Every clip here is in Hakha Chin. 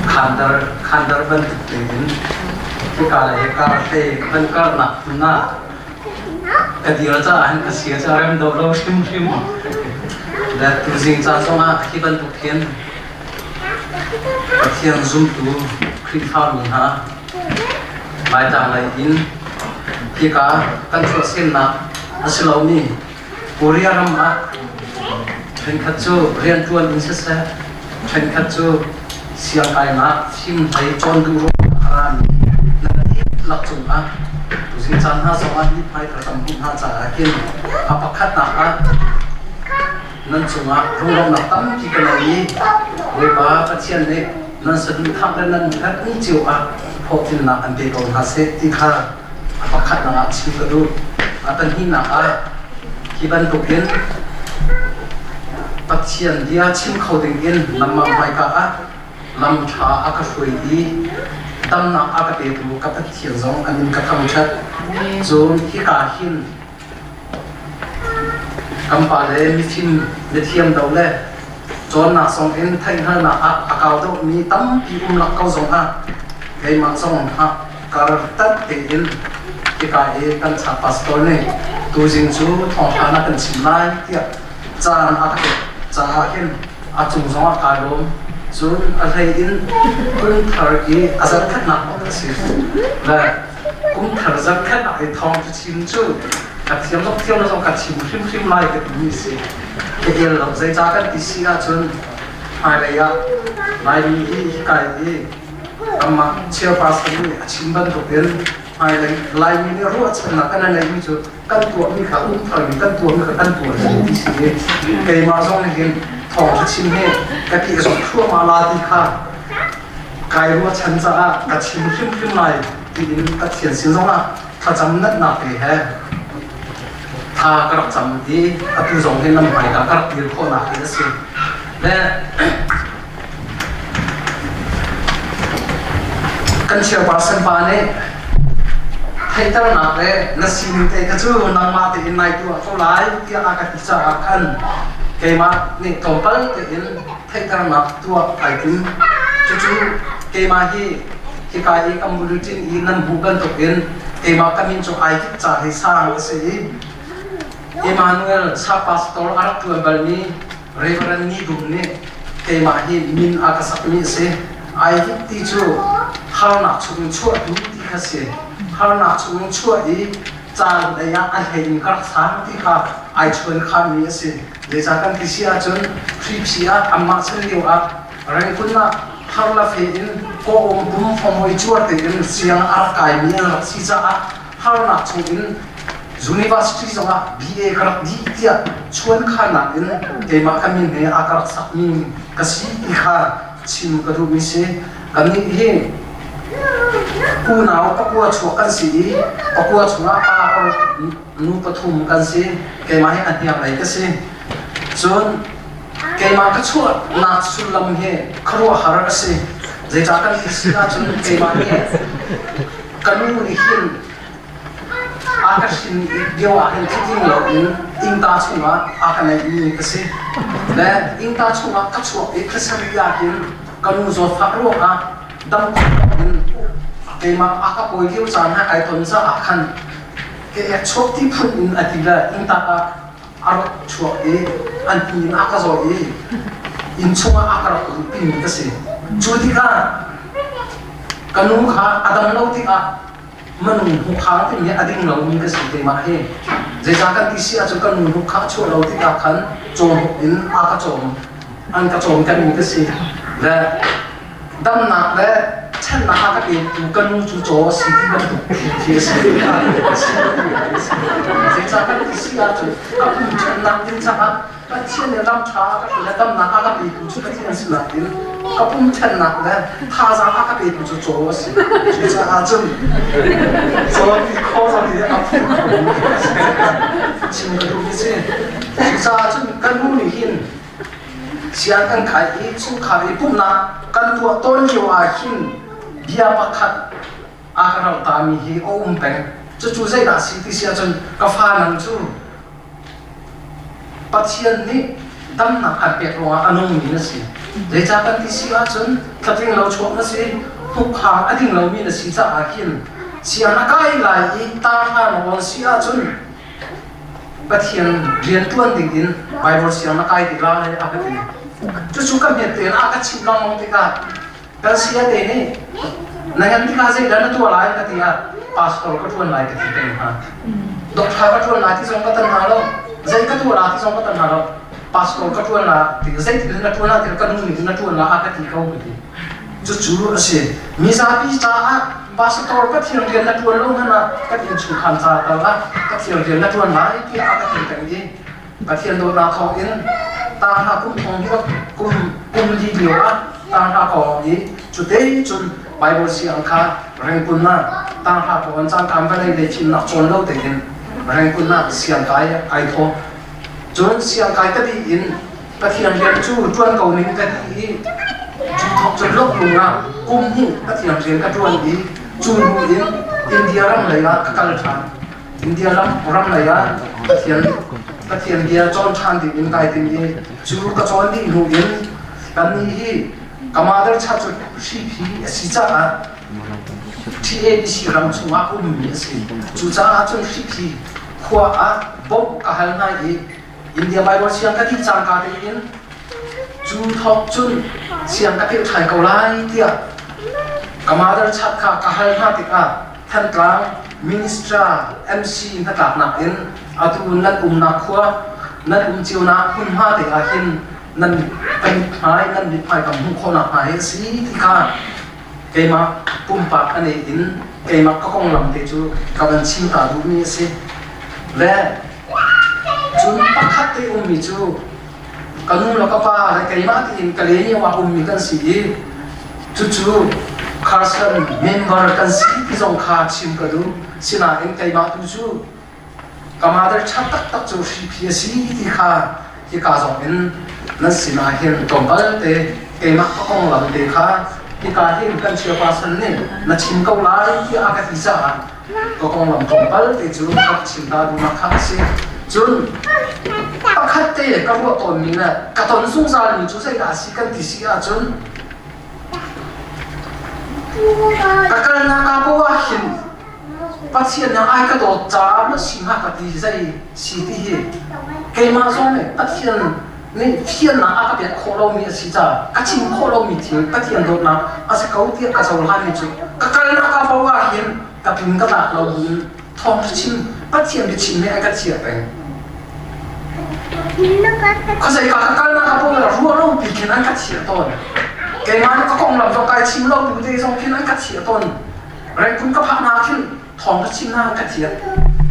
Khandar khandar bantuk tein hika le hika hlei kan karnak hmun ah ka dir caah hin ka sia cu a rem deuh lo hrimhrim. Le tuzing ca zongah hi bantuk hin Pathian zumtu Khrihfami hna Laitlang lei in hika kan chuahsemnak a si lomi Korea ram ah ṭhenkhat cu rianṭuan in siseh, ṭhenkhat cu siangkainak fimhlei cawn duh ruangah a rami nan dihlak cungah tuzing caan hna zongah mithmai ka tam hmuh hna caah hin a pakhatnak ah nan cungah lunglawmhnak tampi ka ngei i Bawipa Pathian nih nan saduhthah le nan herhmi cio ah hlawhtlinnak an pe ko hna seh ti kha a pakhatnak ah chim ka duh. A pahnihnak ah hi bantukin Pathian bia chim kho dingin nangmah hmaika ah lam ṭha a ka hruai i damnak a ka petu ka Pathian zong a min ka thangṭhat. Cun hika hin kan pale mifim mithiam do le cawnnak zong in theihhngalhnak ah a kau deuhmi tampi um lak ko zongah keimah zong ah kar tat tein hika i kan cha pastor nih tuzing cu thawngṭha na kan chim lai tiah caan a ka pek caah hin a cung zongah kaa lawm. Cun a hlei in kum thar i a zarhkhatnak bak a si. Le kum thar zarhkhatnak i thawng cu chim cu ka thiam zong thiam lo zong ka chim hrimhrim lai ka timi si. Ka el lo zeicah kan ti si ahcun hmailei ah Laimi hi hika i Amah chairperson nih a chim bantukin hmailei Laimi nih ruahchannak kan neihmi cu kan tuahmi kha um tharmi kan tuahmi kha kan tuah ti si i keimah zong nih hin thawngṭha chim hi ka ti zong thluahmah la ti kha kai ruahchan caah ka chim hrimhrim lai tiin Pathian sin zongah thlacam natnak te he tha ka rak cam i atu zong hin lam hmai ka rak dir khawhnak hi a si. Le Kan chairperson pa nih theihternak le na sining te kha cu nangmah tein nai tuah ko lai tiah a ka ti caah khan keimah nih tlawmpal tein theihternak tuah ai tim. Cucu keimah hi hika i kan bulletin i nan hmuh bantukin keimah ka min cu ai kip ca hi sang a si i Emmanuel sa pastor a rak ṭuan balmi Reverend Ni Dum nih keimah hi min a ka sakmi a si. Ai ti cu harnak chungin chuahtu ti kha si. Harnak chungin chuah i caan lei ah a hlei in ka rak sang ti kha ai chuan khanmi a si. Zeicah kan ti si ahcun Khripsi ah anmah chan lio ah Rengkun ah har la fe in kawawm pum fomoi cuar tein siang a rak kaimi an rak si caah harnak chungin University zongah BA ka rak dih tiah chuankhannak in keimah ka min he a ka rak sakmi ka si ti kha chim ka duhmi si. Kannih hi unau pakua chuak kan si i pakua chungah pa or nu pathum kan si. Keimah hi a hniang lei ka si. Cun keimah ka chuahnak sullam hi khuaruahhar a si. Zeicah kan ti si ahcun keimah hi ka nu nih hin A ka hrin lio ah hin tling loin ingta chungah a ka neihmi ka si. Le ingta chungah ka chuak i thlasarih ah hin ka nu zawtfah ruangah dam khawh loin keimah a ka pawi lio caan ha kai ton caah khan ke ek chuak ti phun in a ti le ingta ah a rak chuak i an ti in a ka zaw i inn chungah a ka rak luhpimi ka si. Cu tikah ka nu kha a dam lo tikah manung hmukhang timi a ding lomi ka si keimah hi zeicah kan ti si ahcun kan nu hnuk kha a chuah lo tikah khan cawhnuk in a ka cawm an ka cawm kan ka si le damnak le channak a ka petu ka nu cu caw a si ti bantuk khi a si zeicah kan ti si ahcun ka pum channak ding caah Pathian nih ram ṭha a ka hruai le damnak a ka petu cu Pathian si nain ka pum ṭhennak le thazaang a ka petu cu caw a si. Cucaah cun caw ti kho zong hi a phu khomi a si. Chim ka duhmi si. Cucaah cun kan nu nih hin siang kan kai i chungkhar i pumhnak kan tuah tawn lio ah hin bia pakhat a ka rauhtami hi a um peng. Cucu zeidah a si ti si ahcun ka fa nang cu Pathian nih damnak an pek ruangah a nungmi na si. Zeicah kan ti si ahcun tlatling lo chuak na si, hnukkhar a ding lomi na si caah hin siang a kai lai i tar hna na awn si ahcun Pathian rianṭuan ding in Bible siang na kai ti lai a ka ti. Cucu ka hmet tein a ka chimh lengmang tikah kan saya te nih na ngan tikah zeidah na tuah lai ka ti ah pastor ka ṭuan lai ka ti peng hna. Doctor ka ṭuan lai ti zong ka tan hna lo. Zei ka tuah la ti zong ka tan hna lo. Pastor ka ṭuan la ti zeitin na ṭuan la ti ka nu nih na ṭuan la a ka ti ko ka ti. Cucu a si. Mizapi caah pastor Pathian rian na ṭuan lo hmanh ah kan innchungkhar ca tal ah Pathian rian na ṭuan lai tiah a ka ti peng i Pathian dawtnak thawngin tangha kum thong hi kum kum li lio ah tangha kong i cute cun Bible siang kha rengkun ah tangha pawn cangkam vawlei lei fimnak cawn lo tein rengkun ah siangkai ai thawh. Cun siangkai ka dih in Pathian rian cu ṭuan ko ning ka ti i cu thawk cun loklung ah kum hnih Pathian rian ka ṭuan i cu hnu in India ram lei ah ka kal ṭhan. India ram ram lei ah Pathian Pathian bia cawn ṭhan ding in kai tim i cu ka cawn dih hnu in kannih hi ka mother cha cu hriphi a si caah TABC ram chungah ummi a si. Cucaah cun hriphi khua ah bawmh ka hal hna i India Bible siang ka dih cangka tein cu thawk cun siang ka peh ṭhai ko lai tiah ka mother chat kha ka hal hna tikah Thantlang minister MC hnatlaknak in atu nan umnak khua nan um cionak hmunhma te ah hin nan kan mithmai nan mithmai kan hmuh khawhnak hna hi a si ti kha keimah pumpak a nei in keimah ka konglam te cu ka van chim ta duhmi a si le Cun pakhat te ummi cu ka nu le ka pa le keimah tiin ka le ah ummi kan si i cucu Carson member kan si ti zong kha chim ka duh. Sinain keimah tu cu ka mother ṭha taktak cu hriphi a si ti kha hika zong in nan sinah hin tlawmpal te keimah ka konglam te kha hika hin kan chairperson nih na chim ko lai tiah a ka ti caah ka konglam tlawmpal te cu rak chim hna duhnak kha a si. Cun pakhat te ka ruah tawnmi le ka ton zungzalmi cu zeidah a si kan ti si ahcun ka kalnak ah poah ah hin Pathian nih ai ka dawt caah na si hnga ka ti zei si ti hi keimah zong nih Pathian nih fiannak a ka pek khawh lomi a si caah ka chim khawh lomi thil Pathian dawtnak a si ko tiah ka cohlanmi cu ka kalnak ah paoh ah hin ka tling ka tlak lo in thawngṭha chim Pathian biachim nih a ka chiah peng. Khuazei ka ka kalnak ah paoh ruah lo pi khin an ka chiah tawn. Keimah nih ka konglam zong kai chim lo bu te zong khin an ka chiah tawn. Rengkun ka phak hna khin thawngṭha chim hna an ka chiah.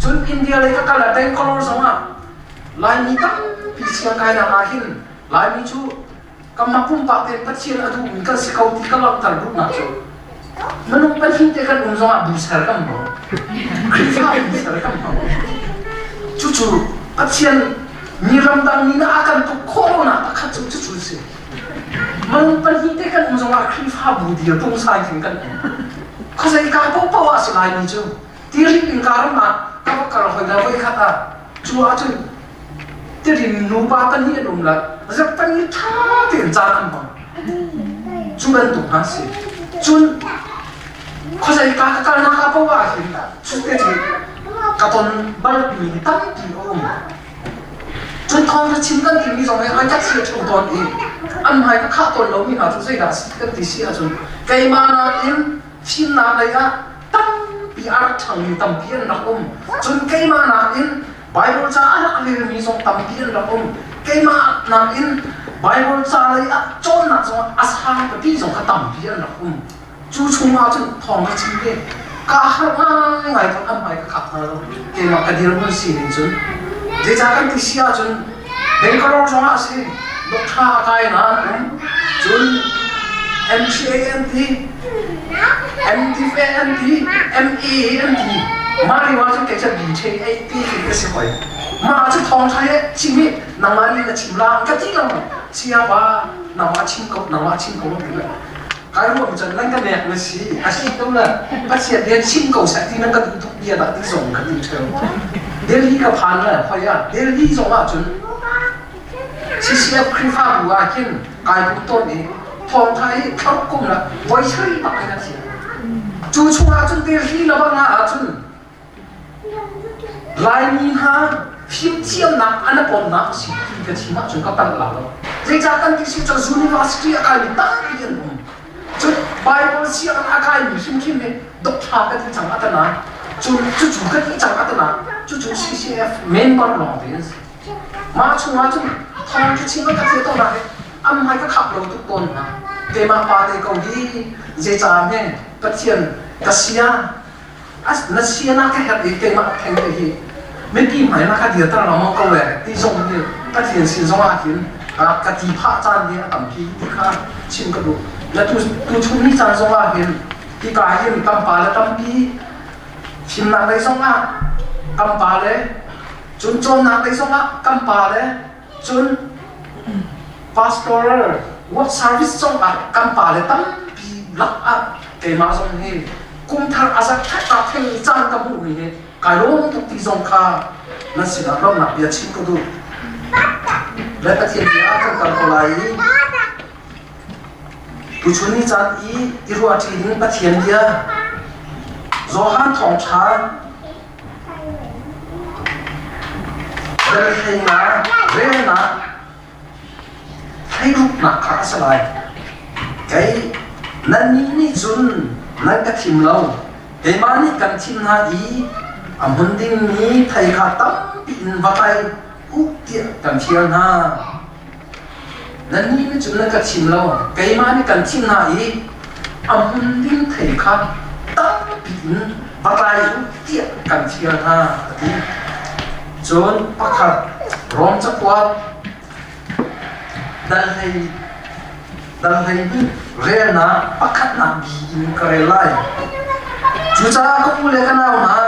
Cun India lei ka kal ah Bangalore zong ah Laimi tampi siangkainak ah hin Laimi cu kanmah pumpak tein Pathian a duhmi kan si ko ti ka langhter duhnak cu minung pahnih te kan um zongah bu ser kan hmang. Khrihfa bu ser kan hmang. Cucu Pathian mi ramdang mi nih a kan tuk khawh lonak pakhat cu cucu a si. Minung pahnih te kan um zongah Khrihfa bu dir pungsai khin kan um. Khuazei ka paohpaoh ah si Laimi cu Tirik in ram ah ka va kal hoi la voi khat ah cu ahcun Tirim nupa pahnih an um la zep pahnih ṭha tein caan an hmang. Cu bantuk hna si. Cun khuazei ka ka kalnak ah poah ah hin cu te cu ka ton balmi hi tampi a um. Cun thawngṭha chim kan timi zong hi an ka chia ṭheo tawn i an hmai ka khah tawn lomi hna cu zeidah a si kan ti si ahcun keimah nakin fimnak lei ah tampi a rak ṭhangmi tampi an rak um. Cun keimah nakin Baibal ca a rak relmi zong tampi an rak um. Keimah nakin Baibal ca lei ah cawnnak zong a sang pipi zong kha tampi an rak um. Cu chungah cun thawng ka chim ve. Ka har ngaingai tawn an hmai ka khak hna lo. Keimah ka dirhmun sining cun. Zeicah kan ti si ahcun Bangalore zongah a si. Doctor a kai na an um. Cun MTA an ti, MTFA an ti, ME an ti. Mah lio ah cun kei cu BTA ti khi ka si hoi. Mah cu thawngṭha he chim hi nangmah nih na chim la ka ti lo. Sia pa nangmah chim ko nangmah chim ko ti le kai ruam cun nan ka nek na si a si ko le Pathian bia chim ko seh ti nan ka duh tuk bia dah ti zong ka ti ṭheo. Delhi ka phan le hoi ah Delhi zong ah cun. CCF Khrihfabu ah hin kai pum tawn i thawngtha hi thlauh kum la voi sarih bak in a thi. Cu chungah cun Delhi lebang ah cun Laimi hna fimthiamnak an pawmnak a si ti ka chim ahcun ka palh la lo. Zeicah kan ti si cun university a kaimi tampi an um. Cun Bible sianginn a kaimi hrimhrim nih doctor ka ti cang a ta na. Cun cucu ka ti cang a ta na. Cucu CCF member lawng te an si. Mah chungah cun thawng cu chim ka thia to na an hmai ka khap lo tuk tawn hna. Keimah pa te ko hi zeicah hme Pathian ka sia na sian ah ka herh i keimah theng te hi mipi hmai na ka dirter lengmang ko e ti zong hi Pathian sin zong ah hin ka ti phah caan hi a tampi ti kha chim ka duh. Na tu tu ni caan zong ah hin hika hin kan pa le tampi fimnak lei zong ah kan pa le cun cawnnak lei zong ah kan pa le cun pastor work service zong ah kan pa le tampi lak ah keimah zong hi kum thar a zat thak theng caan ka hmuh mi hi kai lawm tuk ti zong kha nan sinah lawmhnak bia chim ka duh. Le Pathian bia kan kal ko lai i tuchun ni caan i i ruahṭi ding Pathian bia Johan thawngṭha Velhleinak, relnak, hleiruknak kha a si lai. Kei nannih nih cun nan ka thim lo, keimah nih kan thim hna i a hmun dingmi thei kha tampi in va tlai u tiah kan fial hna. Nannih nih cun nan ka thim lo, keimah nih kan thim hna i a hmun ding thei kha tampi in va tlai u tiah kan fial hna, a ti. Cun pakhat Rom cakuat dal hlei dal 12 relnak pakhatnak bi in ka rel lai. Cucaah ka u le ka nau hna,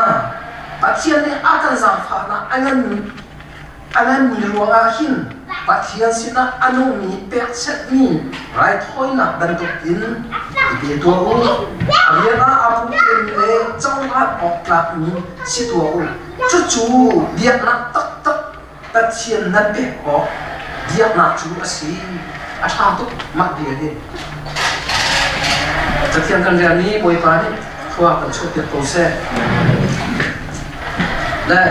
Pathian nih a kan zaangfahnak a ngan A nganmi ruangah hin Pathian sinah a nungmi pekchanhmi raithawinak bantukin i pe tuah u. A rian ah aa pumpemi le cohlan awk tlakmi si tuah u. Cucu biaknak taktak Pathian nan pek awk biaknak cu a si. A ṭha tuk mah bia hi. Cathiang kan rian i Bawipa nih khua kan chuahpiak ko seh. Le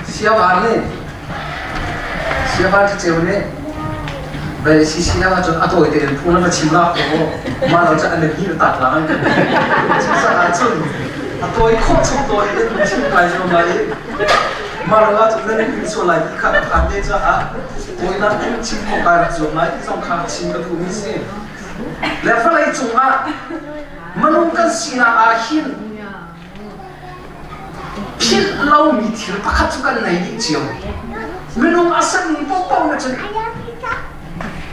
siavan nih siavan ceu nih bei CCF ahcun a tawi tein phung na va chim la ko mah lo cu an hi tak la an kan cucaah cun a tawi khawh chung tawi in chim kai zuam lai i mah lo ahcun nan in sual lai ti kha ka phan te caah tawinak in chim khawh kai rak zuam lai ti zong kha chim ka duhmi si. Le vawlei cungah minung kan sinak ah hin philh lomi thil pakhat cu kan nei dih cio. Minung a sami paohpaoh na cun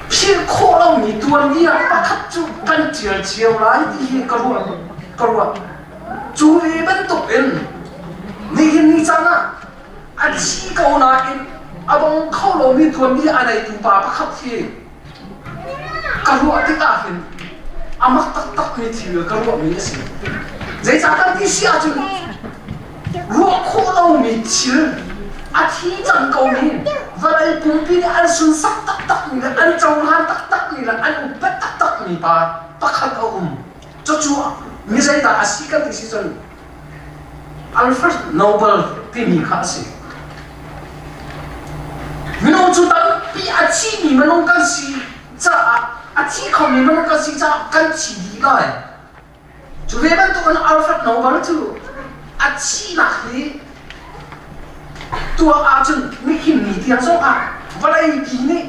philh khawh lomi tuanbia pakhat cu kan ṭial cio lai ti hi ka ruah ka ruah. Cu ve bantuk in nihin ni caan ah a thi ko nain a dong kho lomi tuanbia a neitu pa pakhat hi ka ruah tikah hin a mak taktakmi thil ka ruahmi a si. Zeicah kan ti si ahcun ruah khawh lomi thil a thi cang komi vawlei pumpi nih an sunsak taktakmi le an cohlan taktakmi le an upat taktakmi pa pakhat a um. Cucu mi zeidah a si kan ti si cun Alfred Nobel timi kha a si. Minung cu tampi a thimi minung kan si caah a thi khomi minung kan si caah kan thi dih lai. Cu ve bantukin Alfred Nobel cu a thihnak hi tuah ahcun nihin ni tiang zongah vawlei pi nih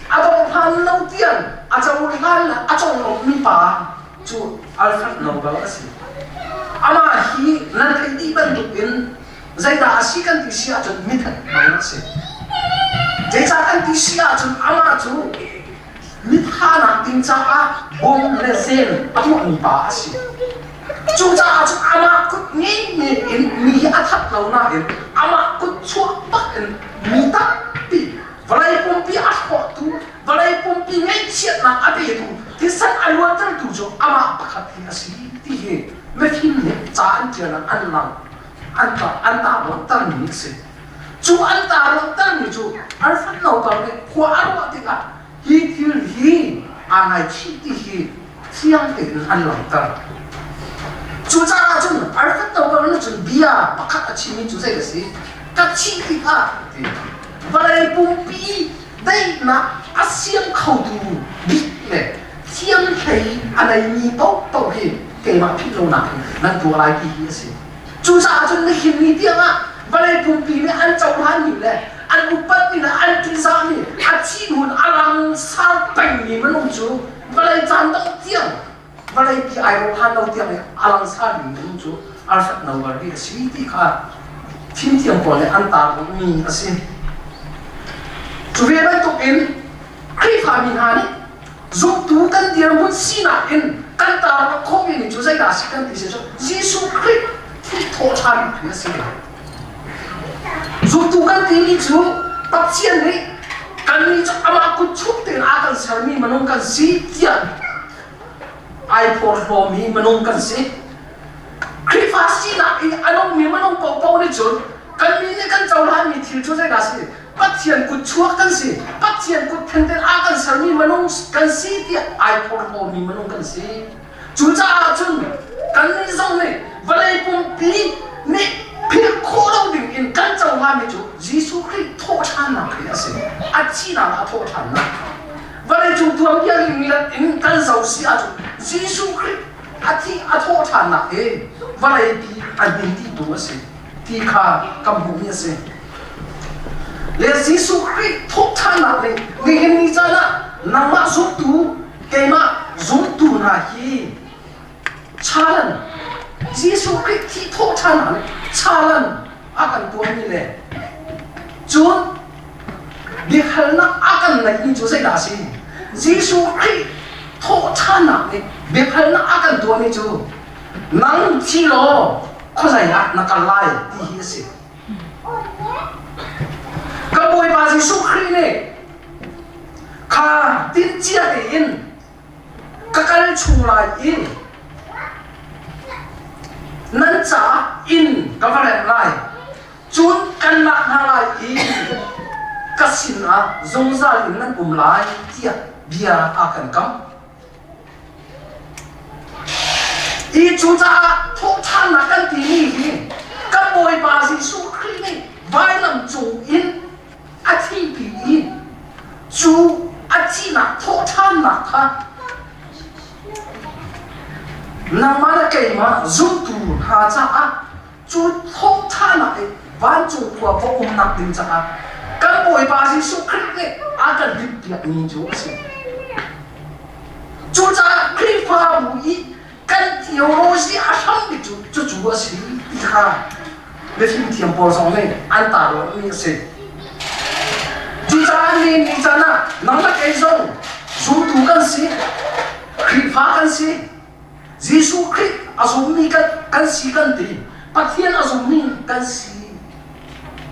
a dong hlan lo tiang a cohlan a conglawmhmi pa cu Alfred Nobel a si. Amah hi nan theih dih bantukin zeidah a si kan ti si ahcun mithat hmang a si. Zeicah kan ti si ahcun amah cu mithanak ding caah bom le zen a tuahmi pa a si. Cucaah cun amah kut ngeimi in mi hi a that lo nain amah kut chuah bak in mi tampi vawlei pumpi a hrawktu vawlei pumpi ngaihchiatnak a petu thisen a luantertu cu amah pakhat hi a si ti hi mifim nih ca an ṭial ah an lang an an tar langhtermi a si. Cu an tarlanghtermi cu Alfred Nobel nih khua a ruah tikah hi thil hi aa ngaichih ti hi fiang tein an langhter. Cucaah cun Alfred Nobel nih cun bia pakhat a chimmi cu zei a si? Ka thih tikah ti vawlei pumpi daihnak a siam khotu bik le thiamhlei a neimi paohpaoh hi keimah philh lonak in nan tuah lai ti hi a si. Cucaah cun nihin ni tiangah vawlei pumpi nih an cohlanmi le an upatmi le an ṭihzahmi a thihhmun a langsar pengmi minung cu vawlei caan dongh tiang vawlei pi ai rawh hlan lo tiang i a langsarmi minung cu Alfred Nobel hi a si ti kha fimthiam pawl nih an tarmi a si. Cu ve bantukin Khrihfami hna nih zumtu kan dirhmun sinak in kan tarnak khawhmi ning cu zeidah a si kan ti si cu Jesuh Khrih thawh ṭhan a si. Zumtu kan timi cu Pathian nih kannih cu amah kut chung tein a kan sermi minung kan si tiah ai phorhlawmi minung kan si. Khrihfa sinak i a nungmi minung paohpaoh nih cun kannih nih kan cohlanmi thil cu zeidah a si? Pathian kut chuak kan si. Pathian kut thenten a kan sermi minung kan si tiah ai phorhlawmi minung kan si. Cucaah cun kannih zong nih vawlei pumpi nih philh khawh lo ding in kan cohlanmi cu Jesuh Khrih thawhṭhannak hi a si. A thihnak ah a thawhṭhannak. Vawleicung tuanbia linglet in kan zoh si ahcun Jesuh Khrih a thih a thawhṭhannak hi vawleipi a hnin dihtu a si ti kha kan hmuhmi a si. Le Jesuh Khrih thawhṭhannak nih nihin ni caan ah nangmah zumtu keimah zumtu hna hi chalan Jesuh Khrih thi thawhṭhannak nih chalan a kan tuahmi le cun biahalnak a kan neihmi cu zeidah a si? Jesuh Khrih thawhṭhannak nih biahalnak a kan tuahmi cu nang thi law khuazei ah na kal lai ti hi a si. Kan Bawipa Jesuh Khrih nih kha tincia tein ka kal chung lai i nan caah inn ka va remh lai cun kan lak hna lai i ka sinah zungzal in nan um lai tiah bia a kan kam. Hi cucaah thawhṭhannak kan timi hi kan Bawipa Jesuh Khrih nih vailam cung in a thihpi i cu a thihnak thawhṭhannak kha nangmah le keimah zumtu hna caah Cu thawhṭhannak i vancung khua va umnak ding caah kan Bawipa Jesuh Khrih nih a kan timhpiakmi cu a si. Cucaah Khrihfabu i kan theology a hrambik cu cucu a si ti kha mifimthiam pawl zong nih an tarlanghmi a si. Cucaah ni ni caan ah nang le kei zong zumtu kan si, Khrihfa kan si, Jesuh Khrih a zummi kan si kan ti. Pathian a zummi kan si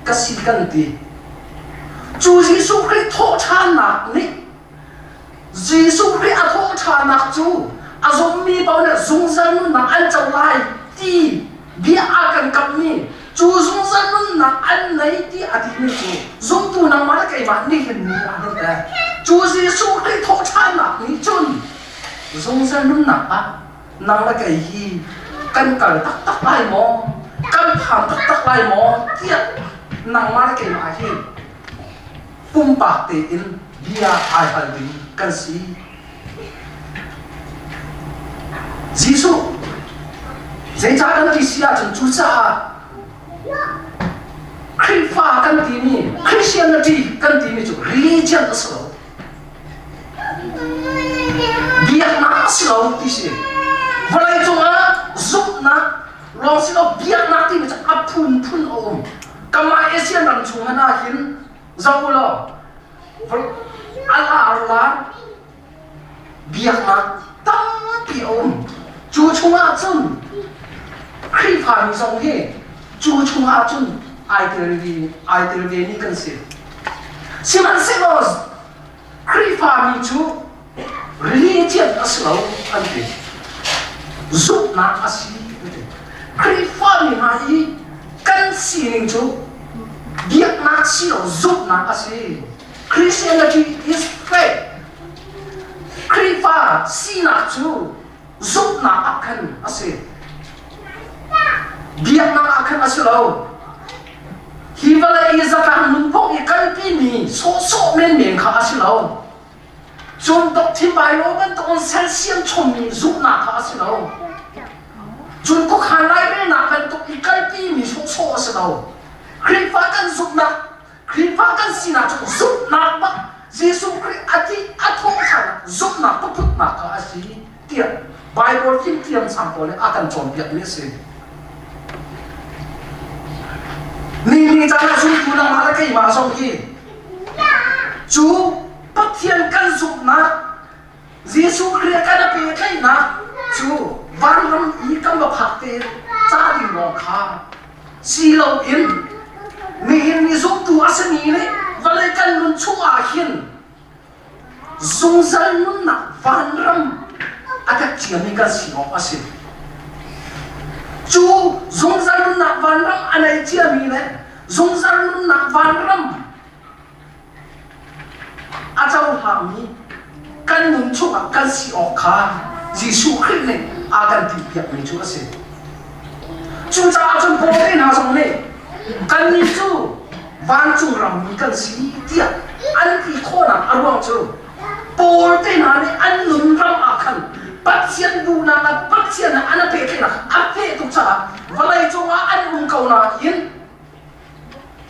ka si kan ti. Cu Jesuh Khrih thawhṭhannak nih Jesuh Khrih a thawhṭhannak cu a zummi paoh nih zungzal nunnak an co lai ti bia a kan kammi cu zungzal nunnak an nei ti a timi cu zumtu nangmah le keimah nihin ni ah hin teh cu Jesuh Khrih thawhṭhannak nih cun Zungzal nunnak ah nang le kei hi kan kal taktak lai maw? Kan phan taktak lai maw? tiah nangmah le keimah hi pumpak tein bia ai hal ding kan si. Jesuh zeicah kan ti si ahcun cucaah Khrihfa kan timi Christianity kan timi cu religion a si lo. Biaknak a si lo ti si. Vawleicung ah zumhnak lawng si lo biaknak timi cu a phunphun a um. Kanmah Asian ram chung hmanh ah hin zoh u law a lar lar biaknak tampi a um. Cu chungah cun Khrihfami zong hi cu chungah cun ai tel ve ai tel ve mi kan si. Sihmanhsehlaw Khrihfami cu religion a si lo an ti. Zumhnak a si an ti. Khrihfami hna i kan sining cu Biaknak si lo zumhnak a si. Christianity is faith. Khrihfa sinak cu zumhnak ah khan a si. Biaknak ah khan a si lo. Hi vawlei i zatlang nunphung i kalpimi sawhsawh menmen kha a si lo. Cun doctrine Bible bantukin sersiam chommi zumhnak kha a si lo. Cun khuakhan lairelnak bantuk i kalpimi sawhsawh a si lo. Khrihfa kan zumhnak, Khrihfa kan sinak cu zumhnak bak Jesuh Khrih a thih a thawhṭhannak zumhnak paphutnak kha a si tiah Bible fimthiam sang pawl nih a kan cawnpiakmi a si. Ni ni caan ah zumtu nangmah le keimah zong hi cu Pathian kan zumhnak Jesuh Khrih kan a pehtlaihnak cu vanram i kan va phak te ca ding lawng kha si loin nihin ni zumtu a simi nih vawlei kan nun chung ah hin zungzal nunnak vanram a tek ciami kan si awk a si. Cu zungzal nunnak vanram a nei ciami le zungzal nunnak vanram A cohlangmi kan nun chungah kan si awk kha Jesuh Khrih nih a kan timhpiakmi cu a si. Cucaah cun Paul te hna zong nih kannih cu vancung rammi kan si tiah an ti khawhnak a ruang cu Paul te hna nih an nun ram ah khan Pathian duhnak ah Pathian an a pehtlaihnak a feh tuk caah vawlei cungah an um ko nain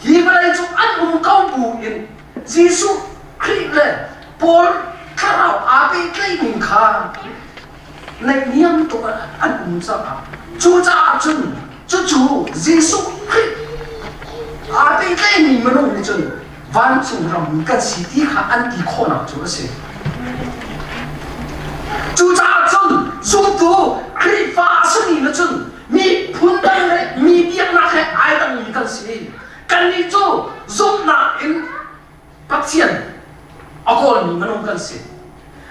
Hi vawlei cu an um ko bu in Jesuh Khrih le Paul thlarau aa pehtlaihning kha naihniam tuk an um caah cucaah cun cucu Jesuh Khrih aa pehtlaihmi minung nih cun vancung ram kan si ti kha an ti khawhnak cu a si. Cucaah cun zumtu Khrihfa a simi na cun mi phundang le mi biaknak he ai dangmi kan si. Kannih cu zumhnak in Pathian a kawlmi minung kan si.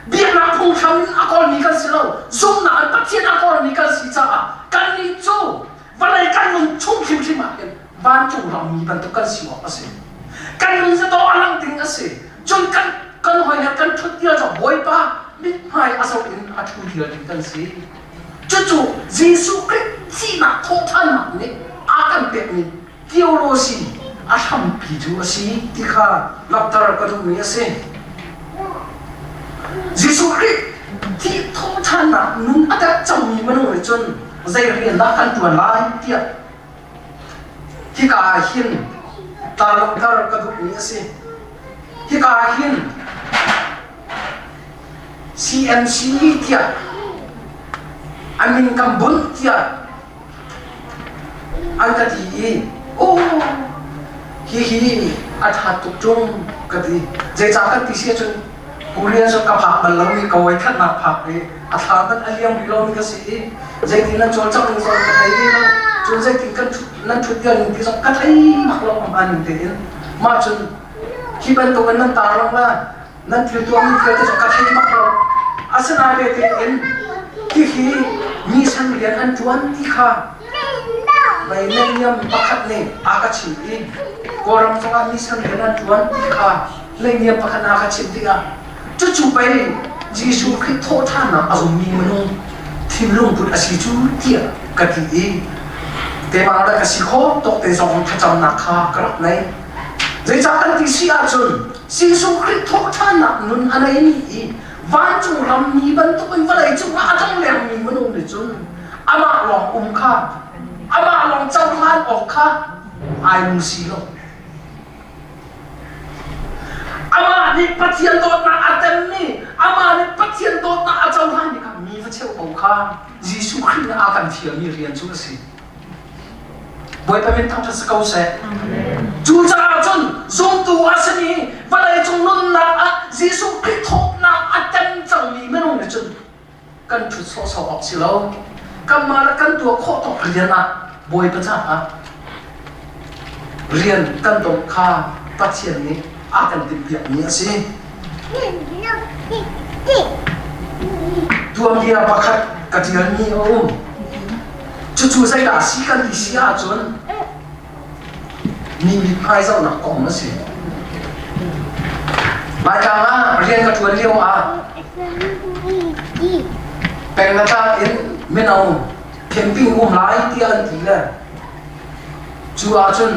Biaknak phunghram in a kawlmi kan si lo. Zumhnak in Pathian a kawlmi kan si caah kannih cu vawlei kan nun chung hrimhrim ah hin vancung rammi bantuk kan si awk a si. Kan nun zataw a lang ding a si. Cun kan kan hawi he kan ṭhut dir cu Bawipa mithmai a zoh in a ṭhu dir ding kan si. Cucu Jesuh Khrih thihnak thawhṭhannak nih a kan pekmi theology a hrampi cu a si ti kha langhter ka duhmi a si. Jesuh Khrih thih thawhṭhannak nun a dek cangmi minung nih cun zei rian dah kan ṭuan lai tiah hika ah hin ta langhter ka duhmi a si. Hika ah hin CMC tiah a min kan bunh tiah an ka ti i aw hihi a ṭha tuk ṭung ka ti. Zeicah kan ti si ahcun Korea cu ka phak bal lomi ka voikhatnak phak i a thla hmanh a liam rih lomi ka si i zeitin nan cawlcangh ning zong ka thei rih lo. Cun zeitin kan nan ṭhut dir ning ti zong ka thei bak lo a ning tein. Mah cun hi bantukin nan tarlang la nan thil tuahmi vialte cu ka thei bak lo. Asinain tein hihi mi san rian an ṭuan ti kha leiniam pakhat nih a ka chimh i Kawlram zongah mi san rian an ṭuan ti kha leiniam pakhat a ka chimh tikah cucu pei Jesuh Khrih thawhṭhannak a zummi minung thinlung put a si cu tiah ka ti i keimah le ka si khawh tawk te zong thlacamnak kha ka rak nei. Zeicah kan ti si ahcun Jesuh Khrih thawhṭhannak nun a neimi i vancung rammi bantukin vawlei cungah a tlong lengmi minung nih cun amah lawng um kha amah lawng cohlan awk kha ai lung si lo. Amah nih Pathian dawtnak a temmi, amah nih Pathian dawtnak a cohlanmi kha mi va cheuh ko kha Jesuh Khrih nih a kan fialmi rian cu a si. Bawipa min thangṭhat si ko seh. Cucaah cun zumtu a simi vawleicung nunnak ah Jesuh Khrih thawhnak a tem cangmi minung nih cun kan ṭhut sawhsawh awk si lo. Kanmah le kan tuah khawh tawk rian ah Bawipa caah rian kan dawt kha Pathian nih a kan timhpiakmi a si. Tuanbia pakhat ka ṭialmi a um. Cucu zeidah a si kan ti si ahcun Mi mithmai zohnak kong a si. Laitlang ah rian ka ṭuan lio ah penglatlang in mino camping um lai tiah an ti le cu ahcun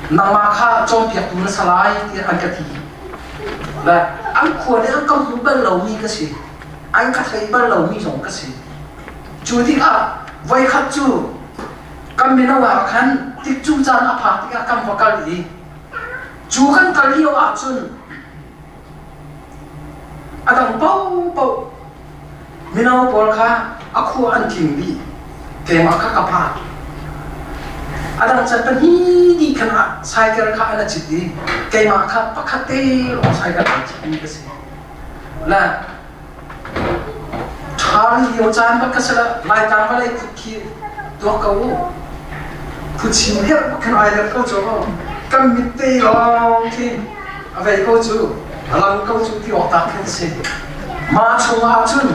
nangmah kha cawnpiaktu na si lai tiah an ka ti. Le an khua nih an ka hmu bal lomi ka si. An ka thei bal lomi zong ka si. Cu tikah voikhat cu kan mino ah khan tikcu caan a phak tikah kan va kal i cu kan kal lio ahcun a dang paohpaoh mino pawl kha a khua an tling dih. Keimah kha ka phak. A dang can pahnih dih khan ah cycle kha an a cit i keimah kha pakhat te lawng cycle an citmi ka si. Le Ṭhal lio caan bak ka si lo. Laitlang vawlei phut khi tuak ko u. Phuchim herh bak khin ai let ko cu. Kan mit te lawng khi a vei ko cu. A lang ko cu ti awk tak khin si. Mah chung ah cun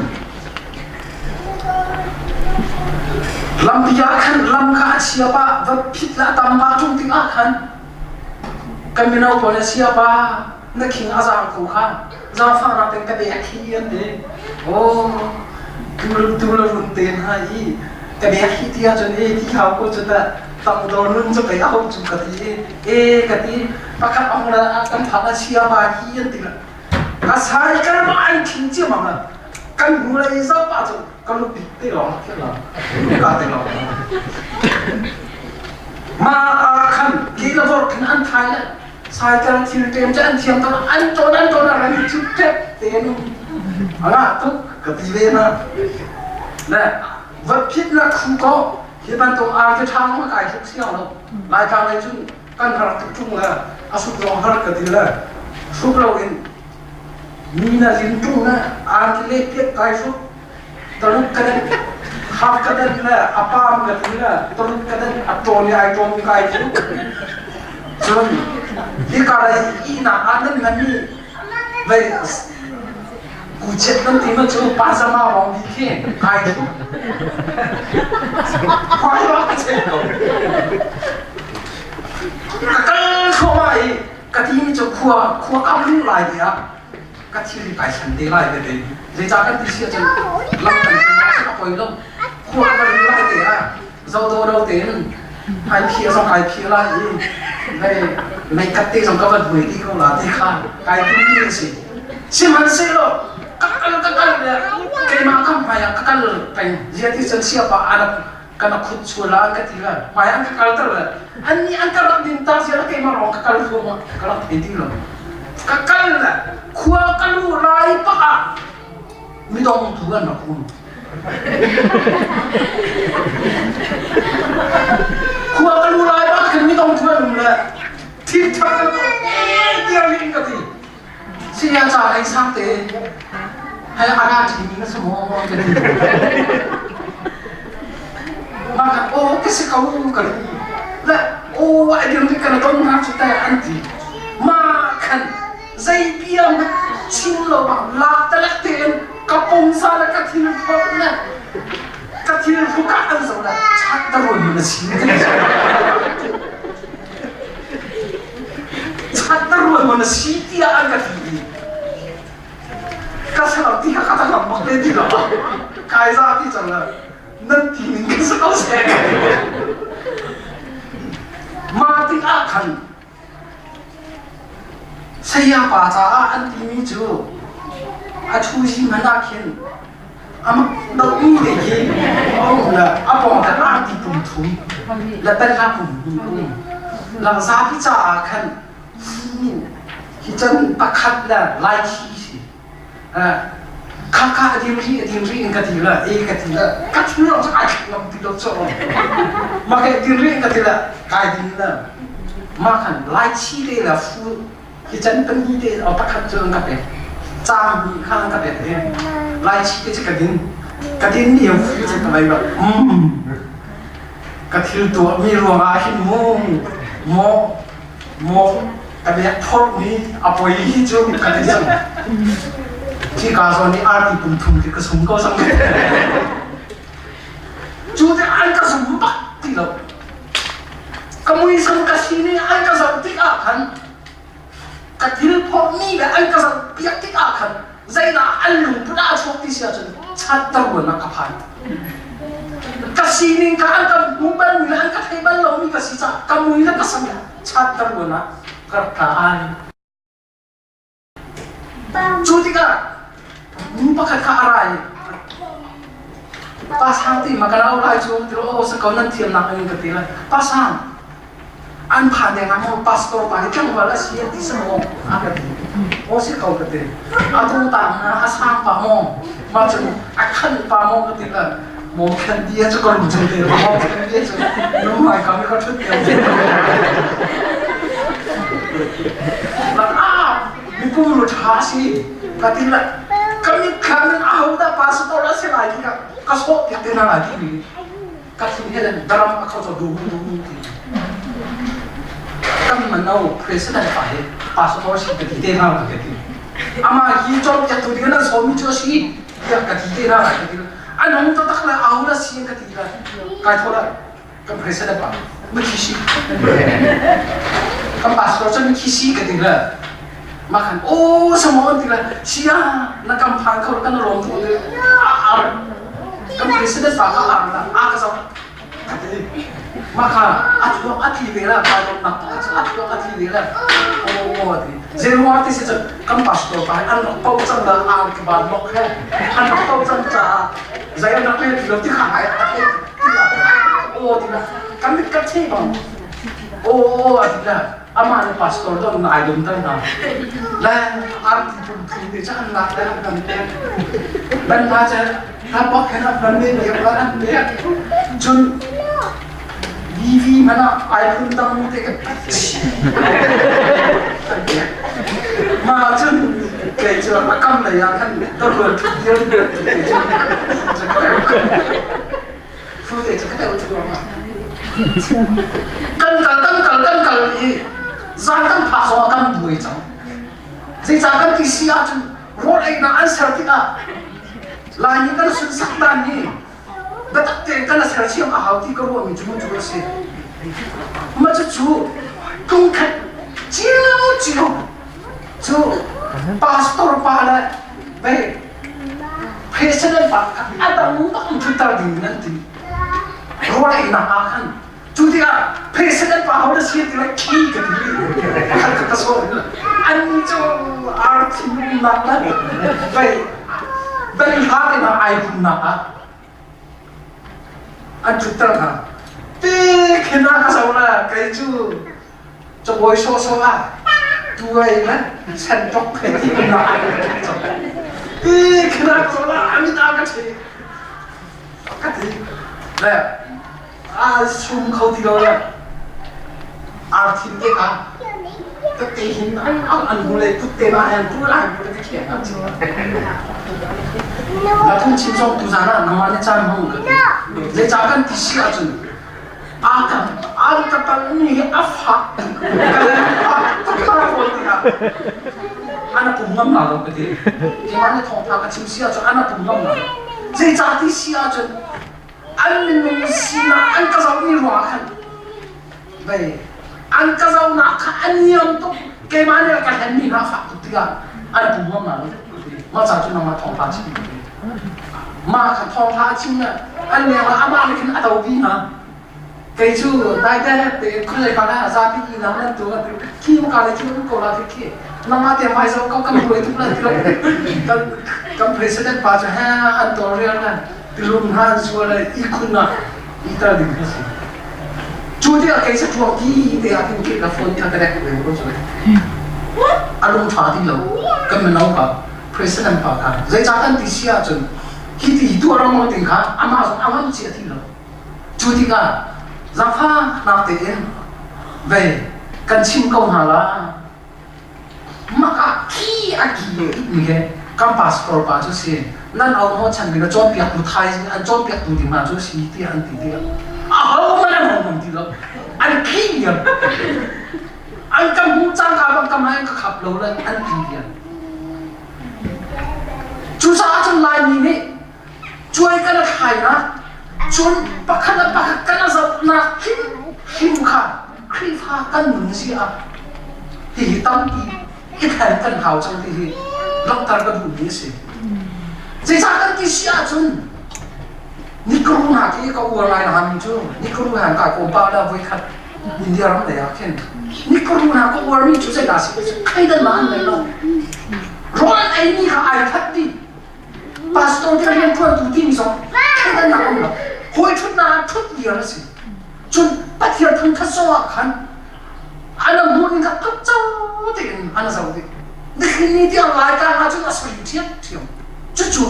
lampi ah khan lam kha a chia pah va phit le a tam pah ṭung tik ah khan kan mino pawl nih sia pa na khing a zaang ko kha zaangfahnak in ka bek hi an ti. Aw, tu le run te hna i ka bek hi ti ahcun e ti hau ko cu teh tangdor nun cu pei a ho cu ka ti i e ka ti pakhat ong le kan phak a chia pa hi an ti la a sai kar ma ai thin ciamam la kan hnu lei zoh pah cu ka lu bik te lawng khi la ka te lawng ma a khan ki la vor khin an thai le Cycle thil ṭem cu an thiam tuk an ṭawn an ṭawn ah ran cu ṭep te an um. A ngah tuk ka ti ve na. Le va phit na khu ko hi bantuk ar te ṭha zong a kai hluk siang lo. Laitlang lei cun kan har tuk ṭung le a suk zong har ka ti le hruk lo in mi na lin ṭung le ar ki le piat kai hruk Taluk ka dan hap ka dan le a pam ka ti le taluk ka dan a ṭawn i ai ṭawm kai cu. Cun hika lei ihnak ah nan ngan i vei kuchet nan ti ma cu pajama rong bi khi kai cu. Khoi ba ka chet ko. Ka kal thluahmah i ka ti mi cu khua khua ka luh lai ti ah ka thil kai thlen te lai ka ti zeicah kan ti si ahcun lam kan thlen ah a poi lo khua ka rin lai te ah zodo do tein ai phih zong ai phih lai i mei mei kat te zong ka van hmui ti ko la ti kha kai tim mi a si sihmanhsehlaw ka kal ka kal le keimah kam hmai ah ka kal peng zia ti cun siapa anak kana khut chula an ka ti la hmai an ka kalter le an nih an ka rak din ta sia keimah rong ka kal thluahmah ka rak thei ti lo ka kal le khua ka lu lai pak ah midong tu an rak um khua ka lu lai pak khin midong tu an um le thil thak ka tiang in ka ti Saya ca hei sang te hei ara ṭhimi na si maw ka ti. Mah kan aw ka si ko ka ti. Le aw a dir nih kan don hna cu teh an ti. Ma khan zei bia hmanh chim lo bang lak talek tein ka pumsa le ka thil phorh le ka thil hruk ah an zo le chat da ruan na si Chat na rual maw na si tiah an ka ti i ka ser ti kha ka lam bak te ti lo kai za ti cang le nan ti ning ka si ko seh ma tik ah khan saya pa caah an timi cu a thu zi hmanh ah khin Amah dohmi te khi a um le a pawng khan arti pum thum le penhla pum hnih um. Langzapi caah khan hi can pakhat le laikhi si. Khakha a dir ri a dir ri in ka ti le e ka ti le ka thil lo cu ai thlak lam ti lo cu. Mah ke dir ri in ka ti le kai din le mah khan laichi te le fu Hi can pahnih te pakhat cu an ka pek. Caang hnih kha an ka pek i Laichi te cu ka din. Ka din ni fu cu ka vei bak. Mm. Ka thil tuah mi ruangah hin mu maw maw ka biak phorh mi a poi hi cu ka ti cang. Khi ka zawn i arti pum thum khi ka sung ko sang. Cu te an ka zum bak ti lo. Ka muisam ka sining an ka zoh tikah khan ka thil phorhmi le an ka zoh piak tikah khan zeidah an lungput ah a chuak ti si ahcun chatter ruannak ka phan. Ka sining kha an ka hmu balmi le an ka thei bal lomi ka si caah ka mui le ka sam chatter ruanah ka rak tla ai. Cu tikah nu pakhat kha a ra i pa sang ti ma ka lau lai cu ti aw sa ko nan thiamnak in ka ti lai pa sang an phan deng ah maw pastor pa hi tlangval a si an ti sa maw a ka ti aw si ko ka ti a tu tang na a sang pa maw ma cu a khan pa maw ka ti la maw khan ti a cu ka rum chung te maw khan ti cu nu mai ka mi ka thut te Mipum lu ṭha a si ka ti le ka mitthlam in ahodah pastor a si lai ti kha ka sawh piak te hna lai ti mi ka thin he daram a kho cho du du ti kan mano president pa hi pastor si ka ti te hna ka ti ama hi cawnpiak tu ding nan sawm mi cu a si tiah ka ti te hna lai ka ti an hung taktak le ahodah si ka ti lai kai thaw lai Kan president pa mithi si. Kan pastor cu mithi si ka ti le mah khan aw samo an ti le sia na kam phan kho kan rom tu ti ar kan president pa kha ar la a ka zo ka ti mah kha a thuak a thi ve la pa dom nak a thuak a thi ve la aw aw ti zeruang ti si cun kan pastor pa an rak po cang la ar ka ban mok he an rak po cang caah zei an rak le ti lo ti kha ai a thei aw ti la kan mit ka che bang aw a ti la amah le pastor dong na ai dum tan na le ar ti pum thu te cha an lak le an kan te ban ma cha ta bok khen ap ban ne ne la an te chun VV mana ai phun dang te ka ma chun kei chu a kam lei ah khan tarual thut dir te chu Fu te cu ka deuh cu Kan kal kan kal kan kal i zan kan phak zong ah kan buai cang. Zeicah kan ti si ahcun rawl einak an ser tikah Laimi kan sunsak dan hi biatak tein kan sersiam a hau ti ka ruahmi cu cu a si. Mah cucu tlungkhat cio cu pastor pa le vei President pa kha a dang bak in ṭhutter ding in an ti. Rawl einak ah khan cu tikah president pa ho na si ti lai khi ka ti khat ka sawn an cu ar thinlungnak le vei vei hla te hna ai humnak ah an ṭhutter hna ti khin ah ka zo la kei cu Cabuai sawhsawh ah tuai le senṭok he ti na ti khina ko la amit a ka ṭhi ka ti le a sum kho ti lo le ar thin te ka ka te hin an hu le kut te ma han tu lai bu ka khian an chu na thung chin zong tu zan ah nangmah ne caan hmang ka ti le ca kan ti si ahcun An ka talmi hi a fak tuk ka fawn tikah an a pum ngam la lo ka ti. Keimah nih thawngtha ka chim si ahcun an a pum ngam la lo. Zeicah ti si ahcun an minung sinak an ka zohmi ruangah khan vei an ka zohnak kha a niam tuk keimah nih ka hlenmi hna fak tuk tikah an a pum ngam la lo. Mah ca cu nangmah thawngtha chim Mah kha thawngtha a chim le an leng ah amah nih khin a do dih hna. Kei cu daite te khuazei pa ah zapi i nang nan tu khi ka le cu ko la khi nangmah te hmai zo ko kan buai tuk la ti kan kan president pa cu he an to real na tilum hna an sual le i khun na i tar ding kha si cu tikah kei sa tuak ti te ah kin ke ka phone kha ka rek ve ko cu a lung tha ti lo kan mino pa president pa kha zeicah kan ti si ahcun hi ti tuah ram ting kha amah zong a ngam chi a ti lo Cu tikah zaangfahnak tein vei kan chim ko hna la. Mah ah khi a ki mi he kan pastor pa cu si nan au hnawh chan mi na cawnpiaktu thaizing an cawnpiaktu ding hna cu si tiah an ti tiah aho hmanh an hong hmang ti lo an khi liam an ka hmuh cangka bang ka hmai an ka khap lo le an ti liam cucaah cun Laimi nih Cuai kan a thlainak, cun pakhat le pakhat kan a zohnak hrimhrim kha. Khrihfa kan nun si ah hihi tampi i thlen kan hau cang ti hi langhter ka duhmi a si. Zeicah kan ti si ahcun Nikru hna khi ka uar lai na mi cu Nikru han kai ko pa la voi khat India ram lei ah khin Nikru hna ka uar mi cu zeidah si thleidan ma an nei lo. Rawl ei mi kha ai that dih. Pastor te rian ṭuan tu timi zong thleidan nak um lo. Hawi ṭhut na ṭhut viar a si. Cun Pathian thangṭhat zong ah khan an hmuh ning kha kap co tein an zo dih. Nihin ni tiang Laitlang ah cun a soi ṭhiamṭhiam. Cucu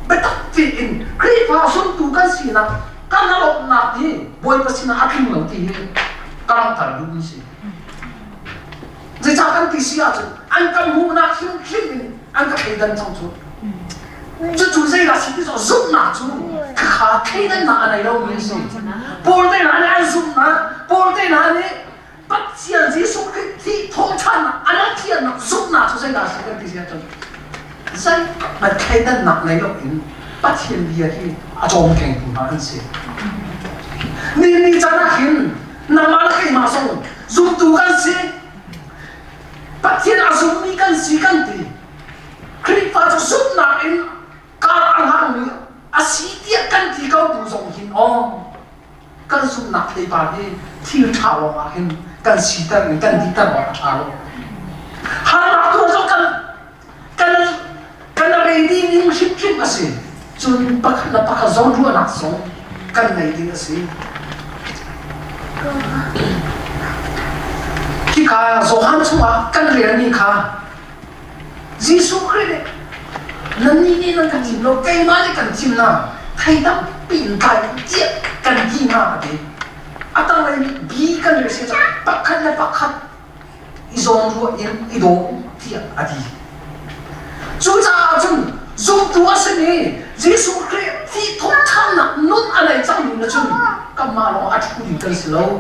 biatak tein Khrihfa zumtu kan sinak kan lawmhnak hi Bawipa sinah a tling lo ti hi ka langhter duhmi si. Zeicah kan ti si ahcun an kan hmuhnak hrimhrim in an ka thleidan cang cu. Cucu zeidah si ti cu zumhnak cu khakha thleidannak a nei lomi a si. Paul te hna nih an zumhnak, Paul te hna nih Pathian Jesuh Khrih thih thawhṭhannak an thiannak zumhnak cu zeidah a si kan ti si ahcun zeihmanh thleidannak nei loin Pathian bia hi a cawmkengtu hna an si. Ni ni caan ah hin nangmah le keimah zong zumtu kan si. Pathian a zummi kan si kan ti. Khrihfa cu zumhnak in kar a hlangmi a si tiah kan ti ko bu zong hin aw kan zumhnak theipar hi thil ṭha lawng ah hin kan siter in kan dihter awk a ṭha lo. Harnak tuar zong kan kan kan ready ning hrimhrim a si. Cun pakhat le pakhat zawnruahnak zong kan ngei ding a si. Hika Johan chungah kan relmi kha Jesuh Khrih nih nannih nih nan ka thim lo keimah nih kan thim na thei tampi in tlai tiah kan ti hna a ti. A tanglei nih bi kan rel si pakhat le pakhat i zawnruah in i daw tiah a ti. Cucaah cun zumtu a simi Jesuh Khrih thi thawhṭhannak nun a nei cangmi na cun kanmah lawng a ṭhu ding kan si lo.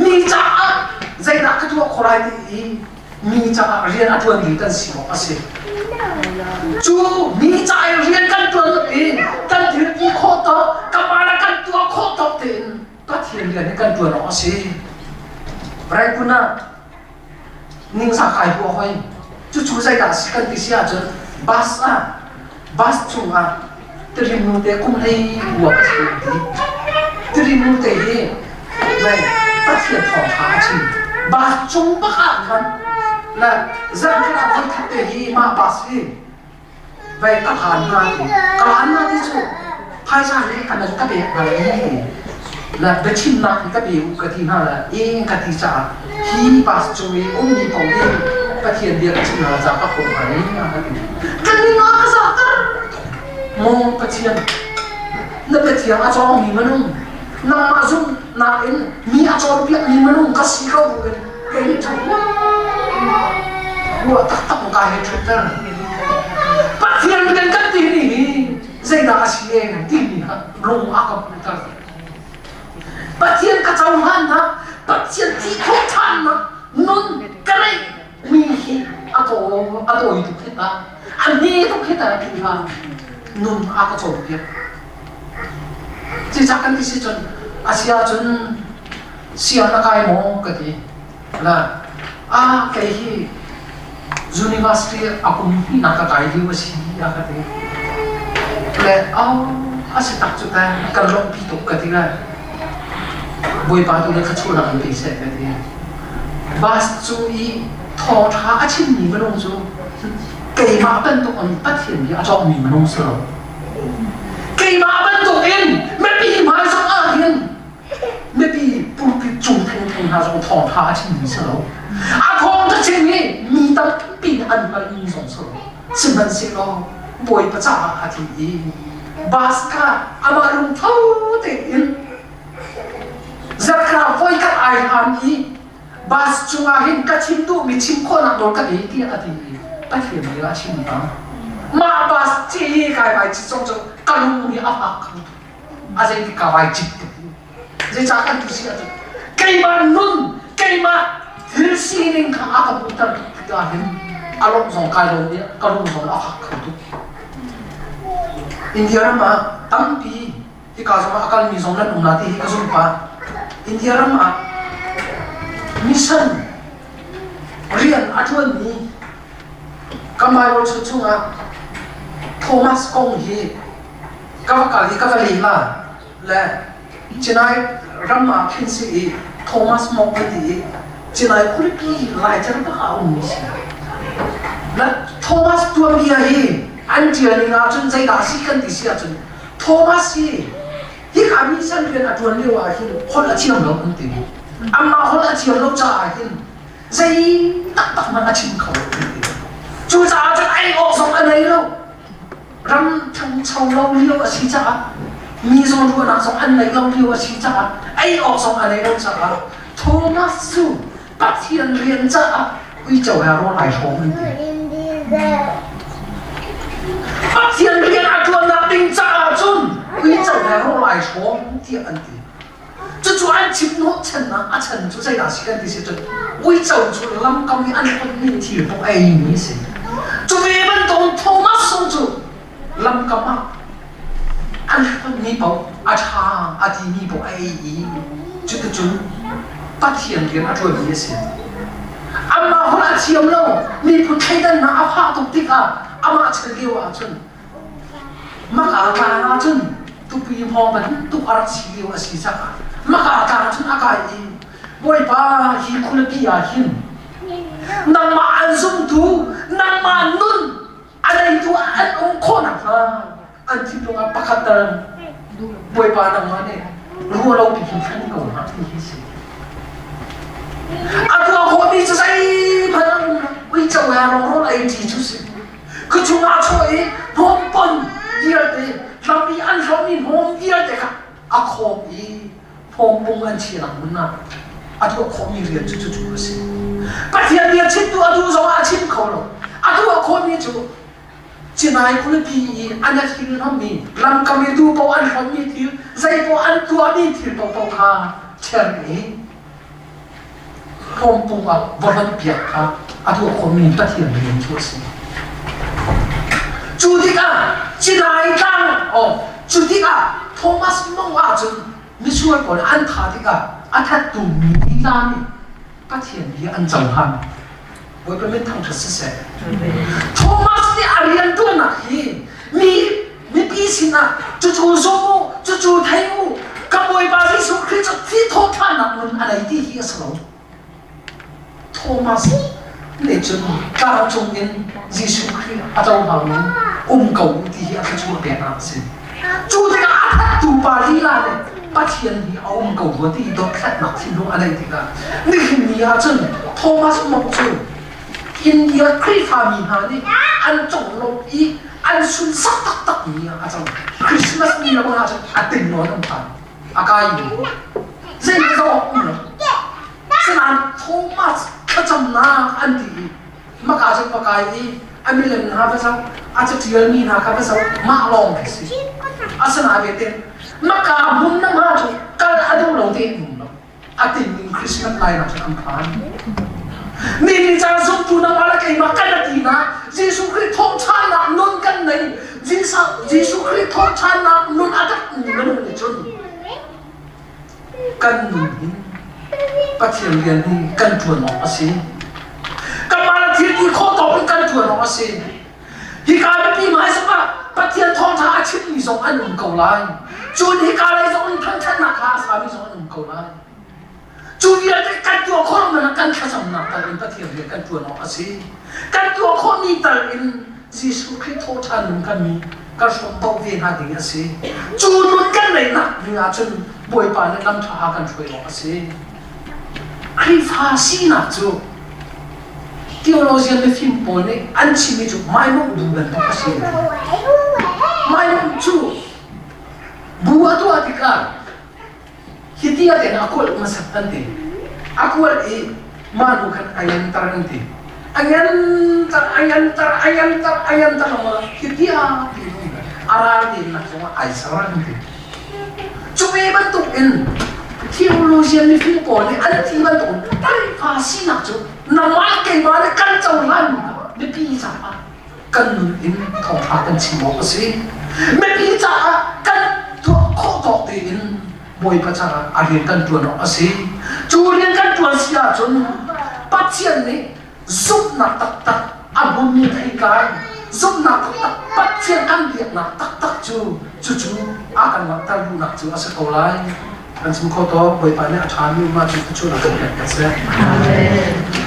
Mi caah zeidah ka tuah khawh lai ti i mi caah rian a ṭuan ding kan si awk a si. Cu mi ca i rian kan ṭuan i kan thil ti khawh tawk, kanmah le kan tuah khawh tawk tein Pathian rian hi kan ṭuan awk a si. Raikun ah ningzak kai huah hoi. Cucu zeidah a si kan ti si ahcun bus ah bus chungah Tirim nute kum hlei rua ka si ti. Tirim nute hi mei Pathian thawngṭha a chim. Bus cung bak ah khan na zarhkhat ah voikhat te hi mah bus hi vei ka hlan hna ti. Ka hlan hna ti cu phaisa hi kan ka pek hna i na biachimnak hi ka pe u ka ti hna la e ka ti caah hi bus cung i ummi paoh hi Pathian bia ka chim hna caah ka hawh hna i a ka ti. Kan ning ah ka zahter. Maw Pathian, na biathiang a cawngmi minung, nangmah zumhnak in mi a cawnpiakmi minung ka si ko in kei nih cun ruah taktak ka he ṭhutter. Pathian kan kan timi hi zeidah a si e timi kha lung a ka puter. Pathian ka cohlannak, Pathian thi khawh ṭhannak nun ka neih mi hi a taw a tawi tuk hi ta a hme tuk hi ta ti kha nun a ka cawnpiak cucah kan ti si cun a si ahcun siang na kai maw ka ti la a kei hi university a kum hnihnak ka kai lio a si a ka ti le au a si tak cu ta kan lawmhpi tuk ka ti lai Bawipa tu le thluachuahnak in pe seh ka ti. Bus cung i thawngṭha a chimmi minung cu keimah bantuk in Pathian bia a cawngmi minung si lo. Keimah bantuk in mipi hmai zong ah hin mipi pulpit cung thengtheng hna zong thawngṭha a chimmi si lo. A thawngṭha chim hi mi tampi nih an hngalhmi zong si lo. Sihmanhsehlaw Bawipa caah a thi i bus kha amah lungtho tein zarhkhat voikhat ai hlan i bus cungah hin ka chim duhmi chim khawhnak nawl ka ngei tiah a ti i Pathian bia a chim hna. Mah bus ci hi kai vai cit zong cu ka lung nih a fak kho tuk. A zeitik ka vai cit tuk. Zeicah kan tu si ahcun keimah nun keimah thil sining kha a ka hmuhter tuk tikah hin a lawmh zong kai lawm i ka lung zong a fak kho tuk. India ram ah tampi hika zong ah a kalmi zong nan um la ti hi ka zumh pah. India ram ah. Mission rian a ṭuanmi kan Bible chungah Thomas kong hi ka va kal i ka va leh la le Chennai ram ah khin si i Thomas Mok an ti i Chennai khualipi laicer bak ah a ummi si. Na Thomas tuanbia hi an ṭial ning ahcun zeidah a si kan ti si ahcun Thomas hi hika mission rian a ṭuan lio ah hin holh a thiam lo an ti. Amah holh a thiam lo caah hin zei taktak hmanh a chim kho lo an ti. Cucaah cun ei awk zong a nei lo. Ram ṭhangcho lo lio a si caah mi zawnruahnak zong an neih lo lio a si caah ei awk zong a nei lo caah Thomas cu Pathian rian caah uico he rawl ai hrawm an ti. Pathian rian a ṭuannak ding caah cun uico he rawl ai hrawm tiah an ti. Cucu an chim hnawhchannak a chan cu zeidah si kan ti si cun uico cu lamkam i an hlonhmi thil paoh a eimi a si. Cu ve bantukin Thomas zong cu lamkam ah an hlonhmi paoh a ṭha a timi paoh a ei i cuticun Pathian rian a ṭuanmi a si. Amah holh a thiam lo, miphun thleidannak a fah tuk tikah amah chan lio ahcun Maka tlang ahcun tupi hmawng bantuk a rak si lio a si caah maka tlang cun a kai i Bawipa hi khualipi ah hin nangmah an zumtu nangmah nun a neitu an um khawh nakhnga an thinlung ah pakhat tal Bawipa nangmah nih ruah lo pi hin hran ko hna ti hi si. A tuah khawhmi cu zeihmanh a um lo. Uico he rawlrawl ei ṭi cu si. Khuachung ah chuah i hnawmpon vialte lam i an hlawmmi hnawm vialte kha a khawm i hnawmpung an chinak hmun ah a tuah khawhmi rian cu cucu a si. Pathian bia chimtu a duh zongah a chim kho lo. A tuah khawhmi cu Cinai khualipi i an a thil hlawmmi lamkam i tu paoh an hlawmmi thil zei paoh an tuahmi thil paohpaoh kha ṭhen i hlawmpung ah va hlonhpiak kha a tuah khawhmi Pathian rian cu a si. Cu tikah Cinai tlang oh cu tikah Thomas Mong ahcun misual pawl an thah tikah a thattu mi lila nih Pathian bia an cohlan. Bawipa min thangṭhat siseh. Thomas nih a rianṭuannak hi mi mipi sinah cucu zum u, cucu thei u, ka Bawipa Jesuh Khrih cu thi thawhṭhannak nun a nei ti hi a si lo. Thomas nih cun tlangcung in Jesuh Khrih a cohlang in um ko u ti hi a thluachuah peknak a si. Cu tikah a thattu pa lila nih Pathian hi a um ko rua ti dothlatnak thinlung a neih tikah nihin ni ah cun Thomas Monk cu India Khrihfami hna nih an conglawmh i an sunsak taktakmi ah a cang. Christmas ni le bang ah cun a ting nawn an phan. A kai mi. Zei zawk um lo. Sinain Thomas thlacamnak an ti i maka cun va kai i a milem hna va zoh a caṭialmi hna kha va zoh mah lawng khi si asinain vete maka hmun na hma cu kal a duh lo te um lo a tin in Christmas lai nak cun an phan ni ni caan zumtu nangmah le keimah kan a ti na Jesuh Khrih thawhṭhannak nun kan nei Jesuh Khrih thawhṭhannak nun a dak minung nih cun kan nun hin Pathian rian hi kan ṭuan awk a si. Kanmah le thil ti khawh tawk in kan ṭuan awk a si. Hika biapi hmai zongah Pathian thawngṭha a chimmi zong an um ko lai. Cun hika lei zong in thangṭhatnak hla a sami zong an um ko lai. Cu vialte kan tuah khawh lo kan thlacamnak tal in Pathian rian kan ṭuan awk a si. Kan tuah khawhmi tal in Jesuh Khrih thawhṭhan nun kan mi kan hrawm bauh ve hna ding a si. Cu nun kan neihnak ding ahcun Bawipa nih lam ṭha kan hruai awk a si. Khrihfa sinak cu theologian mifim pawl nih an chimmi cu maimawh bu bantuk a si. Maimawh cu bu a tuah tikah Hiti ah ten a kualh hmasat an ti. A kualh i mah hnu khan a nganter an ti. A nganter, a nganter, a nganter, a nganter lengmang hiti ah ti a ral dennak zongah ai ser an ti. Cu ve bantuk in theologian mifim pawl nih an ti bantuk in Khrihfa sinak cu nangmah keimah nih kan cohlan mipi caah kan nun in thawngṭha kan chim awk a si. Mipi caah kan tuah khawh tawk tein Bawipa caah a rian kan ṭuan awk a si. Cu rian kan ṭuan si ahcun. ahcun Pathian nih zumhnak taktak a hmunmi theitlai zumhnak taktak Pathian kan biaknak taktak cu cucu a kan langhter duhnak cu a si ko lai. Kan chim kho to Bawipa nih a ṭhami umah cu thluachuahnak kan pek ko seh. Amen.